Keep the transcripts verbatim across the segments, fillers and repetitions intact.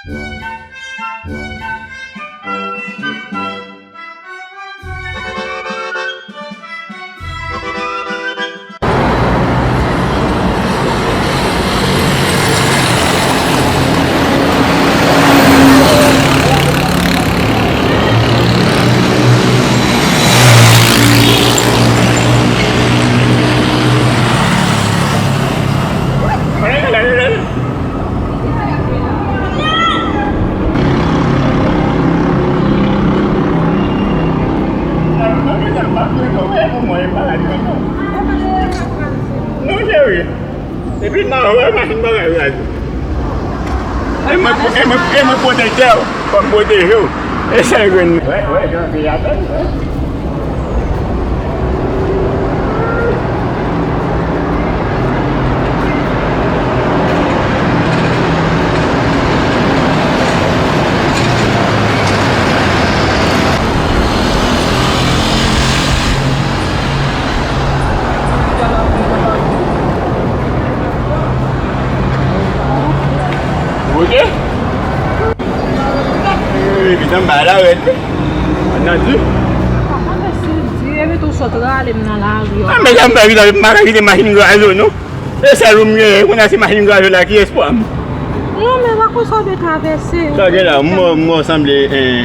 Non, cheri. Epi nan wè machin bagay la. E mwen, e mwen, e mwen pwotektè w, fò m pwoteje w. E sèl grenn. Wè, wè, jan peyi a bèl, wè. Ou oke? Ee, bitan m bay la rèd wi. Ann nan di. Papa, mèsi di, epi tou sot rale m nan lari a. Ah, men jan m bay bitan, m pa ka kite machin graze w non. E sèl ou m genyen, kounye a se machin graze w la ki espwa m. Non, men pa konsa w dwe travèse. Sa gen la, m wè, m wè w sanble, eh,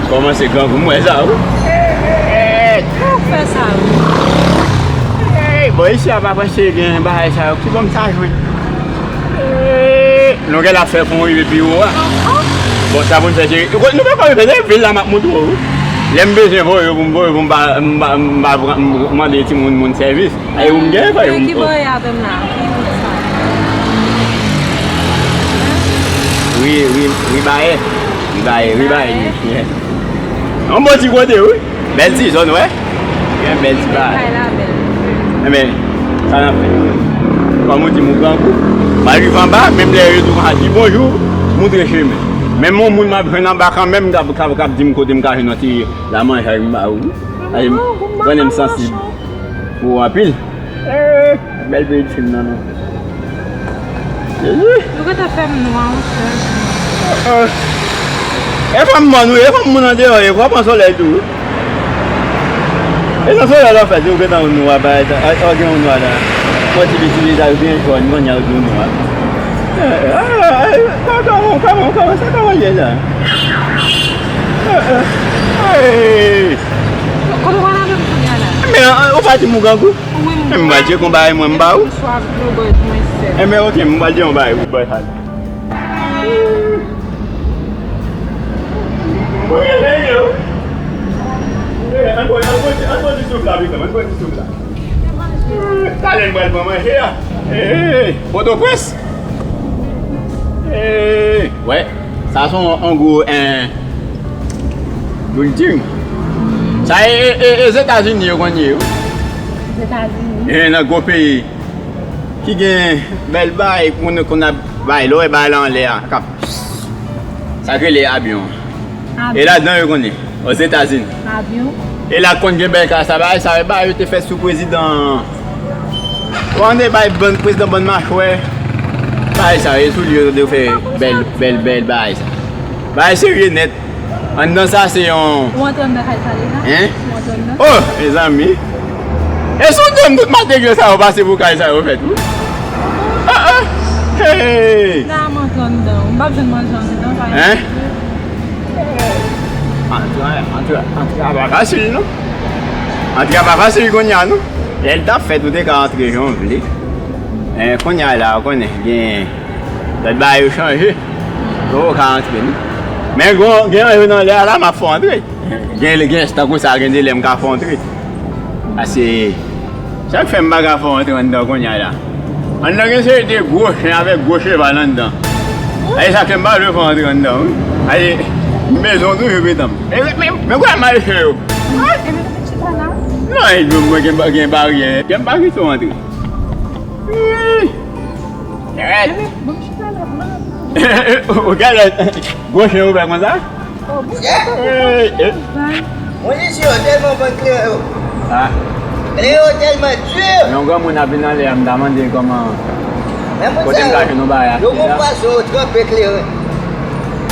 kòmanse grangou, m wè sa wi. Sa w fè sa wi? Ey, bon, isi a pa prèske gen bagay sa yo. Ki bò m sa jwenn? Ey, nou gen la fè pou m rive pi wo a. Bon, sa pou n fè, se, nou pa ka rive nan vil la, m ap montre w wi. Lè m bezwen voye w pou m voye w pou m pa, m pa, m pa pran, m mande timoun moun sèvis. Ay, ou m gen, fè ou m. Ki bò y avè m la? Ki wout sa? Wi, wi, wi, Bayè. Wi, Bayè, wi, Bayè. Yon bon ti kote, wi. Bèl ti zòn, wè. Gen bèl ti bagay. Kay la bèl. Enben, sa n ap fè? Kòm ou di m ou grangou, m al rive anba, menm lè yo tou ka di bonjou, moutre chemen. Menm yon moun m ap jwenn anba kanmenm, k ap, k ap, k ap di m kote m ka jwenn yon ti lamanjay m ba ou. Ay, m konnen m sansib pou ou anpil. Eh, bèl peyi ti m nan, non. Jezi. Yo gentan fè m nwa, monchè. Ah, ah. E fanm mòn, wi, e fanm moun andeyò, e w ap pran solèy tou, wi. E nan solèy la, fèt, ou gentan yon nwa, ba, a, a, gen yon nwa la. Mwen ti li, ti li, la, ou byen jòn, mwen, y a yon nwa. Eh, eh, ah, ah, kòman, kòman, kòman, sa kòman ye la? Eh, eh, eh. Kòman w ap lave m kounye a la? Men, ah, ou pa di m ou grangou? Wi, m. Men m pral tcheke yon bagay mwen m ba ou. Enben, oke, m pral tcheke yon bagay pou bò sa. Mwen gen lè yo. Ann pran, ann pran ti, ann pran ti souf la, pitit, ann pran ti souf la. Talè m pral pran manje a. Hey, Pòtoprens. Hey, wè. Sa se yon, yon gwo, en, building. Sa e, e, e, e Zetazini yo konn ye, wi. Zetazini? E nan gwo peyi ki gen bèl bay, moun yo konn ap bay, lè w wè bay la anlè a, k ap, sa k rele avyon. Avyon. E ladan yo konn ye. Ozetazini. Avyon. E la konn gen bèl kay sa, bagay sa yo, bagay yo te fè sou prezidan. Kòman te bay bann prezidan bann machwè? Bagay sa yo, e sou li yo te fè bèl, bèl, bèl bagay sa. Bagay serye nèt. Anndan sa se yon. Ou antre anndan kay sa deja? Hein? Ou antre anndan? Oh, mezanmi. E sou do m tout mategyo sa yo pase pou kay sa yo fèt, wi. Ah, ah. Hey! La, m antre anndan. M p ap jwenn manje anndan, pa. Hein? Antre, antre, antre a pa fasil, non. Antre a pa fasil kounye a, non. Lè l t ap fèt, ou te ka antre jan w vle. Men kounye a la, ou konnen, gen lòt bagay yo chanje. Ou ka antre, non. Men gen, gen anyo nan lè a la, m ap fè w antre. Gen, gen, tankou sa, gen de lè m ka fè w antre. Paske, sa k fè m pa ka fè w antre anndan kounye a la. Anndan gen seri de gwo chen avèk gwo cheval anndan. E sa k fè m pa vle fè w antre anndan, wi. Paske, m bezwen w toujou, pitit m. E, men, men, men, kote m al chen yo? Non, e, mwen gen, gen baryè. Gen baryè, m pa kite w antre. Wi. Ou gade, gwo chen ouvè konsa? Ey, ey. Mwen di si yo tèlman vann kleren yo. Ah. Kleren yo tèlman di. Yon granmoun ap vin anlè a, m ta mande l kòman, kote m ka jwenn yon bagay achte la. Yo gon fason yo tranpe kleren.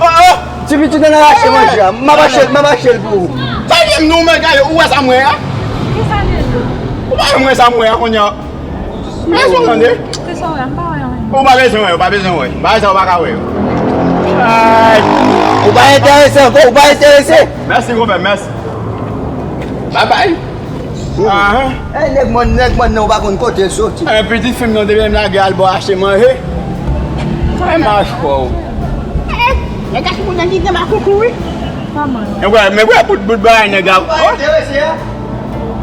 Oh, oh. Ti pitit nan rache manje a. M ap achte l, m ap achte l pou ou. Sa l ye m non, men gade, ou wè sa m wè a? Ou pa wè mwen sa m wè a kounye a? Mèsi, tande. Ou pa bezwen wè, ou pa bezwen wè. Bagay sa ou pa ka wè yo. Ay. Ou pa enterese ankò, ou pa enterese. Mèsi, konpè, mèsi. Bye bye. Ahan. Ey, nèg mòn, nèg mòn nan, ou pa konn kote l soti. Eh, pitit fi m nan, depi m lage al bò achte manje. Ay, mach pa w. Eh, nèg a ki moun nan ki gen makoukou, wi. Kòman? Men wè, men wè, bout, bout bagay, nèg a. Ou pa enterese a?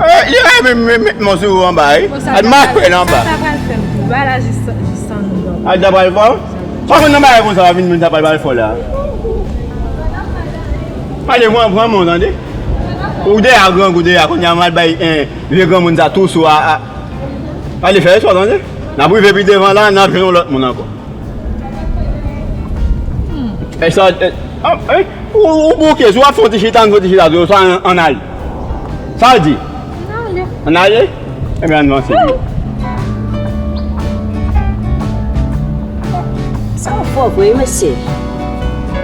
Eh, li renmen met, met, met mwen sou ou anba, wi. Al mach pa l anba. Sa ta pral fè m tou. Bagay la jis, jis san nou dòmi. Al ta pral fò? Pa konn nan bagay konsa, w ap vin moun sa pral, pral fò la. Pale, pran, pran men w, tande. Ou deyò a grangou deyò a, kounye a m al bay, eh, vye granmoun sa tou sou a, a. Pale, fè espò, tande. N ap rive pi devan la, n ap jwenn yon lòt moun ankò. E sa, e, ah, e, ou, ou bouke, si w ap fè yon ti chita, ann fè yon ti chita tou, sa ann, ann ale. Sa w di? Ann ale. Ann ale? Ebyen, ann vanse. Sa w fò vre, mesye.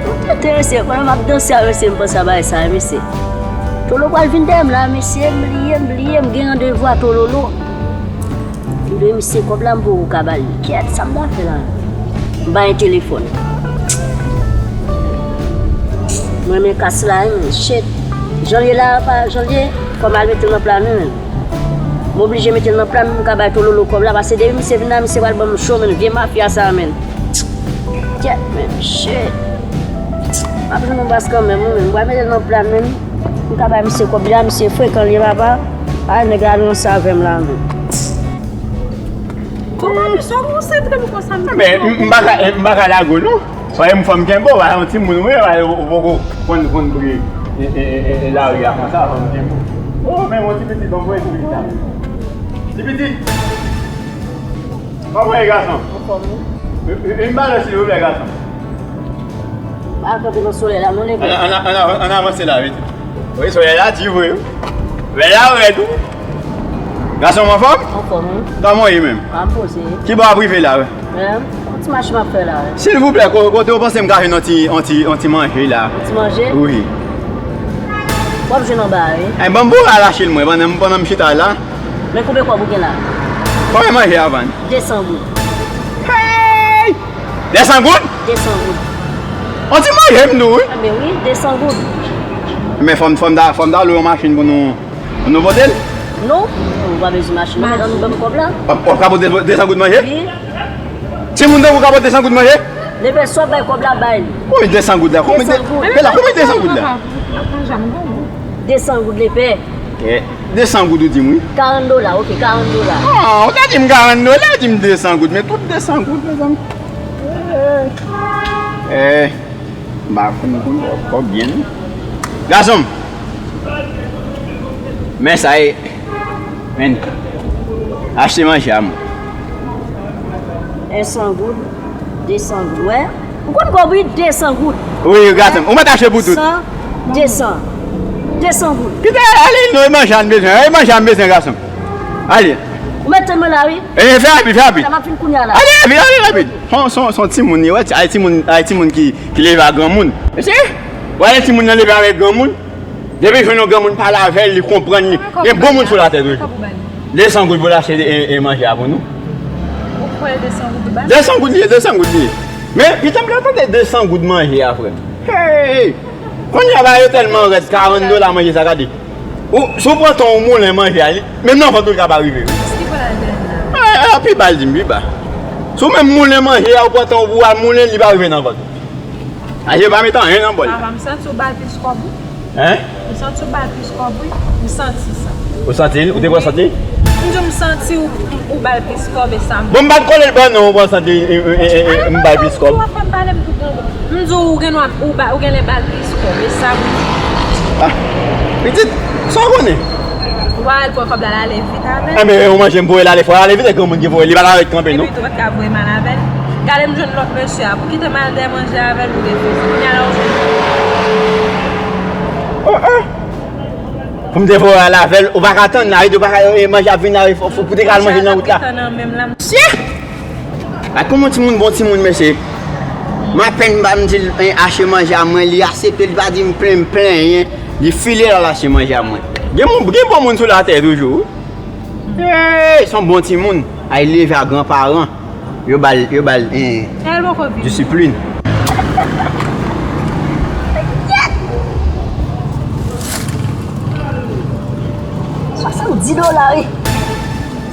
Mwen enterese, pandan m ap danse a, mesye, m panse a bagay sa, mesye. Tolo pral vin dèyè m la, mesye, m bliye, m bliye, m gen randevou a Tololo. M dwe misye kòb la, m poko ka ba l li. Kèt, sa m ta fè la? M pa gen telefòn. Mwen renmen kas la, wi, men shit. Jan l ye la, pa, jan l ye, fò m al mete l nan pla nou, men. M oblije mete l nan pla nou pou m ka bay Tololo kòb la, paske depi misye vin la, misye pral ban m cho, men, vye mafya sa, men. Kèt, men, shit. M ap jwenn yon bas kanmenm, wi, men. M pral mete l nan pla nou, men. M ka bay misye kòb li a, misye frekan li ye papa. Ay, nèg la ranse avè m la menm. Kòman nou sa konsantre nou konsa m. Men, m, m pa ka, m pa ka lage w non. Paske m fanm kenbe w, w yon timoun ou ye, w poko konn, konn pri, e, e, e, e, lari a konsa, fanm kenbe w. O, men yon ti pitit, bon, bon, ti pitit la. Ti pitit! Kòman w ye, gason? Anfòm, wi. Vin, vin, vin ba lè, silvouplè, gason. Pa kanpe nan solèy la, non, nèg. Ann, ann, ann, ann avanse la, vit. Wi, solèy la di vre, wi. Solèy la rèd, wi. Gason m anfòm? Anfòm, wi. Kòman w ye menm? A, m poze. Ki bò w ap rive la, wi? Yon ti mache m ap fè la, wi. Silvouplè, ko-, kote w panse m ka jwenn yon ti, yon ti, yon ti manje la? Yon ti manje? Wi. W ap jwenn anba a, wi. Ay, ban m pou w al achte l mwen, pandan m, pandan m chita la. Men konbyen kòb ou gen la? Konbyen manje a vann? Desan goud. Hey! Desan goud? Desan goud. On ti manje m tou, wi. Enben wi, desan goud. Men fò m, fò m ta, fò m ta lwe yon machin pou nou, pou nou pote l. Non, ou pa bezwen machin non, men ann ban m kòb la. W ap, w ap ka pote desan goud manje? Wi. Timoun tankou w ka pote desan goud manje? Lepè, si w ap bay kòb la, bay li. Konbyen desan goud la? Konbyen de-, desan goud. Pè la, konbyen desan goud la? Desan goud, lepè. Eh, desan goud ou di m, wi. Karant dola, oke, karant dola. Ah, ou ta di m karant dola, di m desan goud, men tout desan goud, mezanmi. Eh, eh, m pa konn konn kòb byen, non. Gason m, men sa e, men, achte manje a mwen. Yon san goud, desan goud, wè. Ou konn kòb wi, desan goud. Wi, gason m. Ou mèt achte pou tout. San, desan. Desan goud. Kite, ale, non, e manje a n bezwen. E manje a n bezwen, gason m. Ale. Ou mèt tann mwen la, wi. E, fè rapid, fè rapid. M ap fin kounye a la. Ale rapid, ale rapid. Son, son, son timoun, li, wè, ay timoun, ay timoun ki, ki leve a granmoun. Mesye, wè, timoun nan leve avèk granmoun. Depi jwenn yon granmoun pale avè l, li konprann li. Gen bon moun sou latè toujou. Desan goud pou l achte e, e manje a pou nou. Ou kwè desan goud li ba? Desan goud li ye, desan goud li ye. Men, pitit, m pral tande desan goud manje a, frè. Hey! Kounye a bagay yo tèlman rèd, karant dola manje sa, gade. Ou, si w pran tan w moulen manje a, li, menm nan vant ou li ka pa rive. Kisa ki pral gen la? Ah, ah, pi ba l di m, pi ba. Si w menm moulen manje a, ou pran tan w pou w al moulen, li pa rive nan vant ou. Aje pa met anyen nan bòl. Papa, m santi w ba l plis kòb wi. Hein? M santi w ba l plis kòb wi. M santi sa. Ou santi l? Ou te pran santi? M di w m santi w, ou ba l plis kòb e sa m. Bon, m pa t kole l ban non, ou pran santi, e, e, e, e, e, m ba l plis kòb. Ou ap fè m pale m tou grangou. M di w ou gen dwa, ou ba, ou genlè ba l plis kòb e sa m di. Ah, pitit, sa w konnen? Ou pa al pran kòb la, l ale vit avè l. Enben, ou manje m voye l ale, fò l ale vit, e granmoun ki voye l, li pa t avèk kanpe non. Epi tou, ou pa t ka voye m al avè l. Gade m jwenn lòt mesye a, pou kite m al dèmanje avè l, ou refize. Kounye a la ou jwenn. Oh, oh. Pou m te voye al avè l, ou pa ka tann la, ou pa ka, e, manje ap vin la, fò, fò, pou te ka al manje nan wout la. Mesye! Gad kòman timoun bon timoun, mesye. M apèn ba m di l, en, achte manje a mwen, li aksepte, li pa di m plen, m plenyen, li file l al achte manje a mwen. Gen moun, gen bon moun sou latè toujou wi. Hey, se yon bon timoun. Ay leve a granparan. Yo ba l, yo ba l, en, disiplin. Swasanndis dola wi.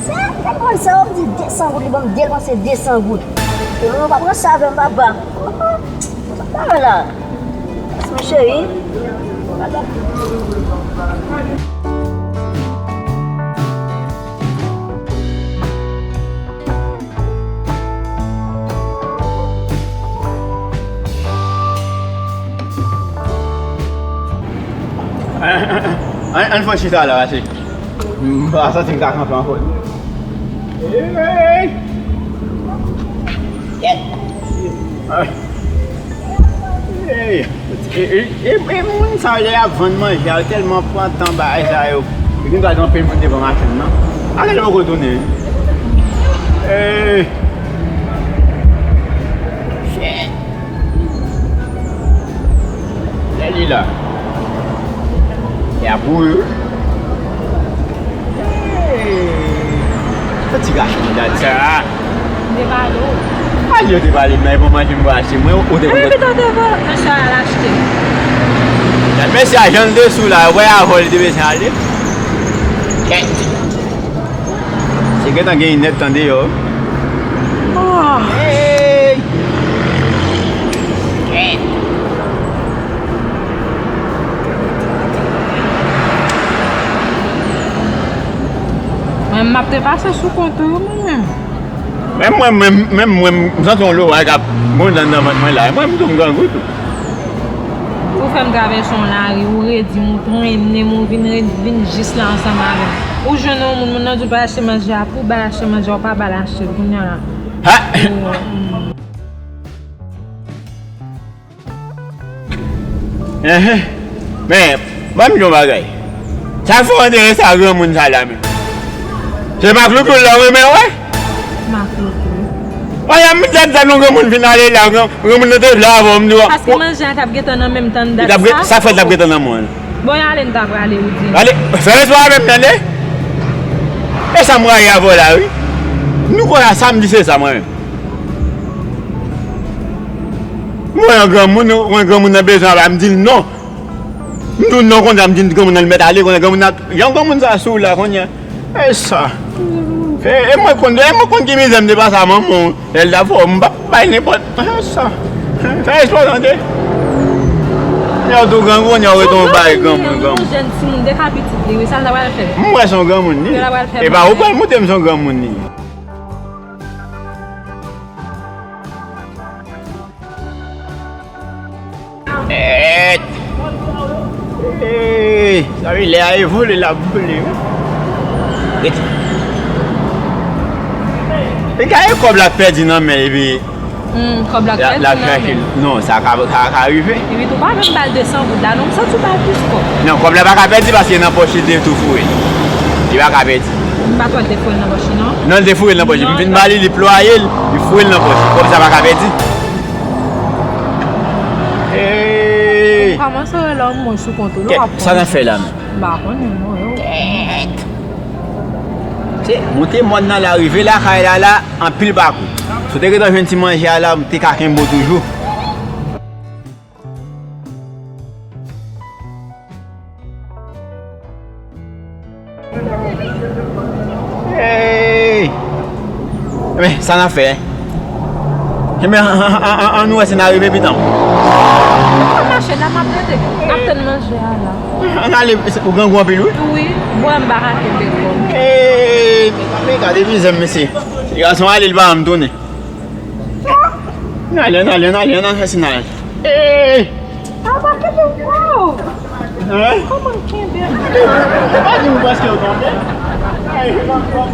Sa, sa mwen sa, w ap di desan goud, li ban m depanse desan goud. E mwen pa pran sa avè m, papa. Sa la. Mwen cheri. Ann, ann, ann fè chita la, Rachel. M pa santi m ka kanpe ankò. Hey! Kèt! Hey! E, e, e, e moun sa yo lè y ap vann manje a, yo tèlman pran tan bagay sa yo. Yo gen dwa gen anpil moun devan machin nan. Ale l poko tounen. Hey! Shit! Lè li la. E ap boure wi. Hey! Sa ti gason dat sa. M te pale w. Ay, yo te pale m nan, e pou manje m pou achte mwen, ou te konn. Epi pito w te voye mesye a al achte. Gad mesye a jan l te sou la, wè avè w li te bezwen ale. Kèt. Se gentan gen inèdtan deyò. Oh. Hey! Kèt. M ap trepase sou kont ou, mwen menm. Menm mwen, menm, menm mwen, m santi yon loway k ap gwonde anndan vant mwen la. Mwen, m tou m grangou tou. Ou fè m travèse yon lari, ou redi m, ou trennen m, ou vin redi, vin jis la ansanm avè m. Ou jwenn yon moun, moun nan di w pa achte manje a, pou w ba l achte manje a, ou pa ba l achte l, kounye a la. Ha! Enhen. Men, ban m di w yon bagay. Sa fè w antere sa granmoun sa la menm? Se makloukoul la w renmen wè? Makloukoul. Wè, m tèt sa nou granmoun fin ale la, gran- granmoun nan te vle avè w, m di w. Paske manje a t ap gentan nan menm tann dat sa. Sa fè l t ap gentan nan mwen. Bon, y ale, n ta prale, ou di. Ale, fè respè avè m, tande? E sa m rayi avè w la, wi. Nou konn sa m di se sa, mwen menm. Mwen yon granmoun, mwen granmoun nan bezwen avè m, di l non. M di w non konn sa, m di granmoun nan l mèt ale, konnen granmoun nan, jan granmoun sa sou la konnen. E sa. E, e mwen konn, e mwen konn ki mizè m te pase a manman w, lè l t ap fè w, m p ap bay nenpòt. E sa. Fè espò tande. Nèg tou grangou, nèg ret yon bagay granmoun, granmoun. Yon jèn timoun, de ka pitit li, wi, sa l ta pral fè. M wè se yon granmoun li. E pa ou pral montre m se yon granmoun li. Èt! Eey! Sa vle lè a evole l ap vole wi. Rete. Li ka gen kòb l ap pèdi nan men epi. Hmm, kòb la k pèdi nan men. Non, sa ka, ka, ka rive. Epi tou pa menm ba l de san goud la, non, m santi w ba l plis kòb. Non, kòb la pa ka pèdi paske nan pòch li te tou foure. Li pa ka pèdi. M pa kwè l te foure l nan pòch li, non. Non, li te foure l nan pòch li. M vin ba li, li plwaye l, li foure l nan pòch li. Kòb sa pa ka pèdi. Eey! Ou kòmanse rele yon moun sou kont ou, non, w ap pran. Sa n ap fè la menm? M pa konnen, non, yo. Kèt! Se monte mòn nan la, rive lakay la, la, anpil pakou. Si w te gentan jwenn ti manje a la, m te ka kenbe w toujou. Hey! Men, sa n ap fè? Enben, an, an, an, an nou wè si n a rive pitan. N ap mache la, m ap rete. N ap tann manje a la. Ann ale, ou grangou anpil wi. Wi, bwè m pa ka kenbe kò m. Eey, men gade mizè m mesye. Ti gason ale, li pa janm tounen. Ann ale, ann ale, ann ale, ann ale, ann fè sinyal. Eey. A pa kenbe kò w. Kòman kenbe? Ou pa di m prèske yo tonbe. Ay, manman.